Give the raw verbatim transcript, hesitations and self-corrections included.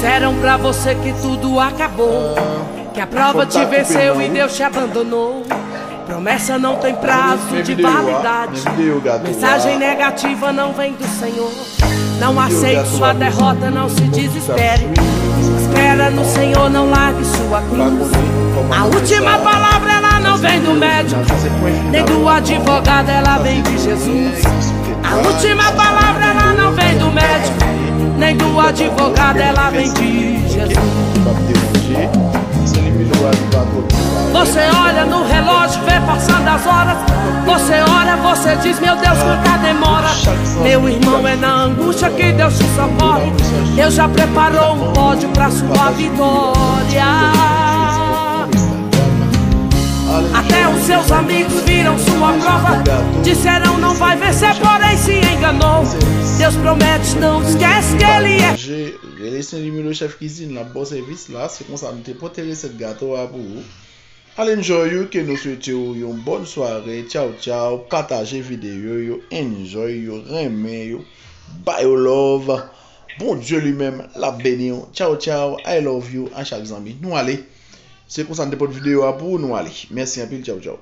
Disseram pra você que tudo acabou, que a prova te venceu e Deus te abandonou. Promessa não tem prazo de validade. Mensagem negativa não vem do Senhor. Não aceite sua derrota, não se desespere. Espera no Senhor, não largue sua cruz. A última palavra, ela não vem do médico, nem do advogado, ela vem de Jesus. A última palavra, ela não vem do médico, nem do advogado, ela vem de Jesus. Você olha no relógio, vê passando as horas. Você ora, você diz: meu Deus, quanta demora. Meu irmão, é na angústia que Deus te socorre. Deus já preparou um pódio pra sua vitória. Até os seus amigos viram sua prova. Disseram: não vai vencer, porém se enganou. Deus promete, não esquece que Ele é. Rele Sen Limilo chèf kizin la, bon sèvis la. Se konsa nou te pote resèt gato a pou ou. Al enjoy ou, ke nou swete ou yon bòn sware. Tchaw tchaw, pataje videyo yo, enjoy yo, renmen yo, ba yo love. Bondye li menm l ap beni w. Tchaw tchaw, I love you a chak zanmi. Nou ale. Se konsa n te pot videyo a pou ou, nou ale. Mèsi anpil, tchaw tchaw.